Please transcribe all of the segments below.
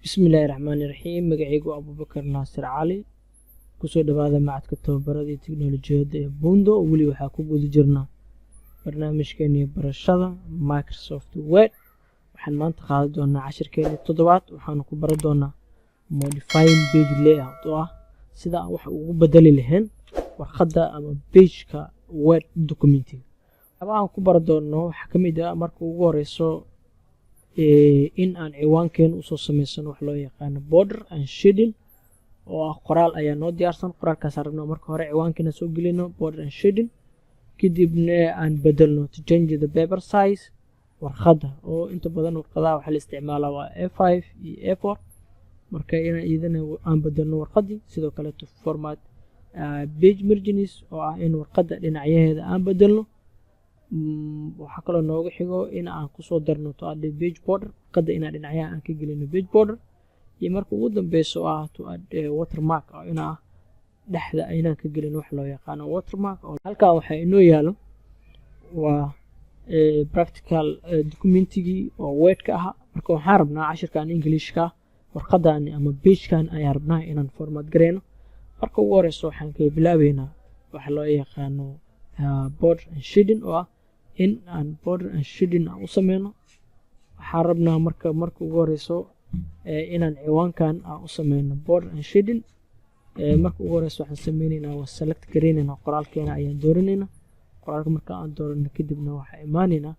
Bismillaahi Raxmaani Raxiim. Magacaygu waa Abuubakar Naasir Cali. Kusoo dhawaada Macadka Tababarada iyo Tiknoolajiyadda ee Buundo. Weli waxaa ku guda jirnaa barnaamijkeenii barashada Microsoft Word. Waxaan maanta qaadan doonaa cashirkeenii toddobaad. Waxaanu ku baran doonaa modifying page layout, oo ah sida aan wax ugu bedeli lahayn warqadda ama pageka Word documentiga. Waxyaabaha aan ku baran doono waxaa ka mid ah, marka ugu horeyso, in aan ciwaankeena usoo sameysano wax loo yaqaano border and shading, oo ah qoraal ayaa noo diyaarsan. Qoraalkaas rabnaa marka hore ciwaankeena soo gelino border and shading, kadibna aan bedelno, to change the paper size, warqadda, oo inta badan warqadaha waxaa la isticmaalaa waa A5 iyo A4. Marka inaan iyadana aan bedelno warqaddii. Sidoo kale to format page margins, oo ah in warqadda dhinacyaheeda aan bedelno. Waxaa kaloo nooga xigo in aan kusoo darno to add page border, warqadda inaan dhinacyaha aan ka gelino page border, iyo marka ugu dambeyso oo ah to add watermark, oo inaa dhexda inaan ka gelino wax loo yaqaano watermark. Oo halkan waxaa inoo yaalo waa practical documentigii oo Wordka ahaa. Marka waxaan rabnaa cashirkan Englishka, warqadan ama pagekan ayaan rabnaa inaan format gareyno. Marka ugu horeyso waxaan kaga bilaabeynaa waxa loo yaqaano border and shading, oo ah in aan border and shading aan u sameyno. Waxaan rabnaa marka ugu horeyso inaan ciwaankan aan u sameyno border and shading. Marka ugu horeyso waxaan sameyneynaa waa select gareyneynaa, qoraalkeena ayaan dooraneynaa. Qoraalka marka aan doorano kadibna waxaa imaaneynaa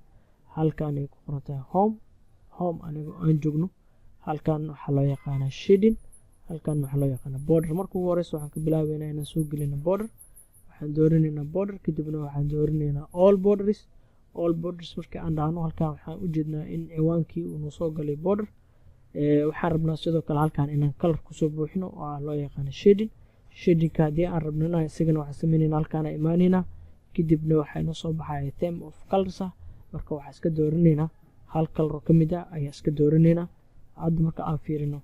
halkan ay ku qoran tahay Home. Home anigoo aan joogno, halkan waxaa loo yaqaanaa shading, halkan waxaa loo yaqaanaa border. Marka ugu horeyso waxaan ka bilaabeynaa inaan soo gelino border. Waxaan dooranaynaa border, kadibna waxaan dooranaynaa all borders. All borders marka aan dhahno, halkan waxaan u jeednaa in ciwaankii uu noo soo galay border. Waxaan rabnaa sidoo kale halkan inaan color kusoo buuxino, oo ah loo yaqaano shading. Shadingka haddii aan rabnana, isagana waxaan sameynayna halkaana imaanaynaa, kadibna waxaa inoo soo baxaya theme of colors ah. Marka waxaa iska dooranaynaa hal color oo kamid ah ayaa iska dooranaynaa. Hadda marka aan fiirino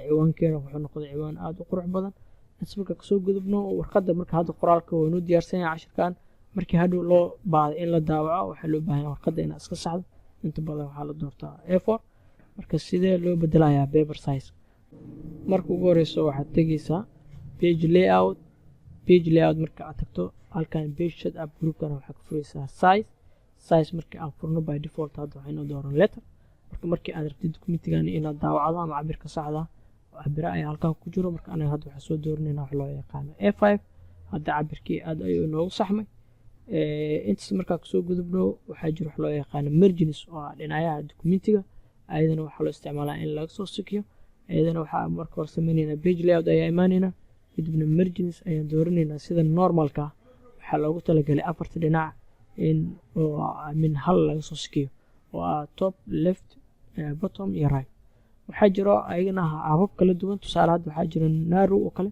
ciwaankeena, wuxuu noqday ciwaan aada u qurux badan. Intaas marka kasoo gudubno, warqadda marka hadda qoraalka waa inoo diyaarsan yahay cashirkan. Markii hadhow loo baahdo in la daawaco, waxaa loo baahan yahay warqadda inaad iska saxdo. Inta badan waxaa la doortaa A4. Marka sidee loo bedelayaa paper size? Marka ugu horeyso waxaad tegeysaa page layout. Page layout marka aad tagto, halkan page setup groupkan waxaa ka fureysaa size. Size markii aan furno, by default hadda waxaa inoo dooran letter. Marka markii aad rabtid documentigan inaad daawacdo ama cabirka saxda, cabira ayaa halkan ku jiro. Marka anaga hadda waxaa soo dooranayna wax loo yaqaano A5. Hadda cabirkii aad ayuu inoogu saxmay. Intaas markaa kasoo gudubno, waxaa jiro wax loo yaqaano margins, oo ah dhinacyaha documentiga. Ayadana waxaa loo isticmaalaa in laga soo sikiyo. Ayadana waxaa marka hore sameyneynaa page layout ayaa imaaneynaa, kadibna margins ayaan dooranaynaa. Sida normalka waxaa loogu talagalay afarta dhinac in min hal laga soo sikiyo, oo ah top, left, bottom iyo right. Waxaa jiro ayagana habab kala duwan. Tusaale, hadda waxaa jira narrow oo kale.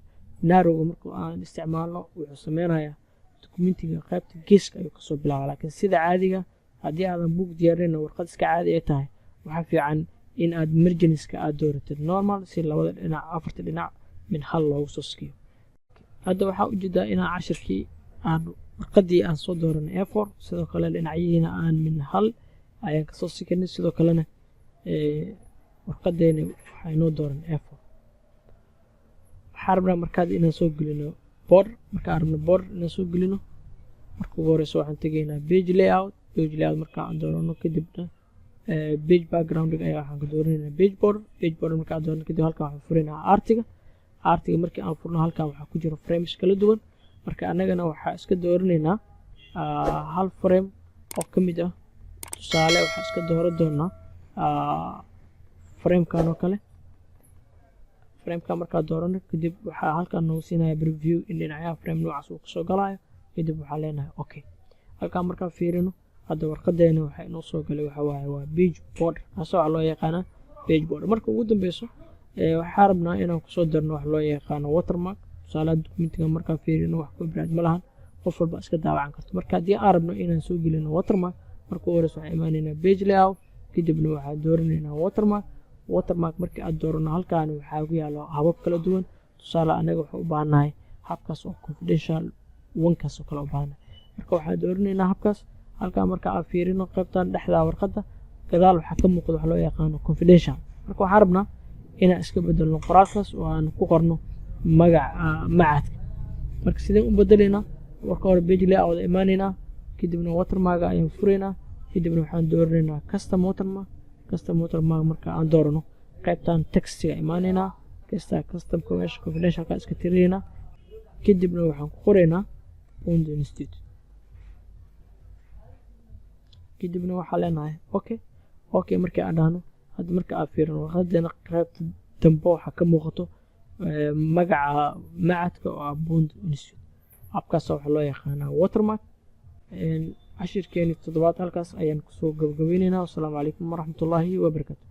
Narrowga marka aan isticmaalno, wuxuu sameynayaa documentiga qaybta geeska ayuu kasoo bilaaba. Laakiin sida caadiga, haddii aadan buug diyaarin, warqad iska caadi ay tahay, waxaa fiican in aad marginska aad dooratid normal, si labada dhinac, afarta dhinac min hal loogu soo sikiyo. Hadda waxaa ujeedaa inaan cashirkii aan warqadii aan soo dooranay A4, sidoo kale dhinacyihiina aan min hal ayaan kasoo sikinay. Sidoo kalena warqadeena waxaa inoo dooran A4. Waxaa rabnaa markaad inaan soo gelino border. Markaan rabno border inaan soo gelino, marka ugu horeyso waxaan tegaynaa page layout. Page layout marka aan doorano, kadibna page background ayaa waxaan ka dooranaynaa page border. Page border markaan doorano kadib, halkan waxaan furaynaa artiga. Artiga markii aan furno, halkan waxaa ku jira frames kala duwan. Marka annagana waxaa iska dooranaynaa hal frame oo ka mid ah. Tusaale, waxaa iska dooran doonaa framekan oo kale. Framekan markaa doorano kadib, waxaa halkan noogu siinaya preview in dhinacyaha frame noocaas uu kasoo galayo. Kadib waxaa leenahay okay. Halkan markaan fiirino, hadda warqadeena waxaa inoo soo galay waxa waaye waa page border, kaasoo waxaa loo yaqaanaa page border. Marka ugu dambeyso, waxaa rabnaa inaan kusoo darno wax loo yaqaano watermark. Tusaalaha, documentiga markaan fiirino, wax copyright ma lahan, qof walba iska daawacan karto. Marka haddii aan rabno inaan soo gelino watermark, marka ugu horeysa waxaan imaanaynaa page layout, kadibna waxaan dooranaynaa watermark. Watermark markii aad doorano, halkan waxaa ku yaalo habab kala duwan. Tusaale, anaga waxaan u baahannahay habkaas oo confidential onekaas oo kale u baahannahay. Marka waxaan dooranaynaa habkaas. Halkan marka aan fiirino, qaybtan dhexda warqadda gadaal waxaa ka muuqda wax loo yaqaano confidential. Marka waxaan rabnaa Inaan iska bedelno qoraalkaas oo aan ku qorno magaca macadka. Marka sideen u bedelaynaa? Marka hore page layout imaanaynaa, kadibna watermark ayaan furaynaa, kadibna waxaan dooranaynaa custom watermark. Custom watermark marka aan doorano, qaybtan textiga imaanaynaa, kasta customka meesha confidentialka iska tirinaynaa, kadibna waxaan ku qoraynaa Bundo Institute. Kadibna waxaa leenahay okay. Markii aan dhahno, hadda marka aad fiirino warqadeena, qaybta dambe waxaa ka muuqato magaca macadka oo ah Bundo Institute. Habkaas waxaa loo yaqaanaa watermark. Cashirkeeni toddobaad halkaas ayaan kusoo gabagabeyneynaa. Wasalaamu calaykum waraxmatullaahi wabarakaatu.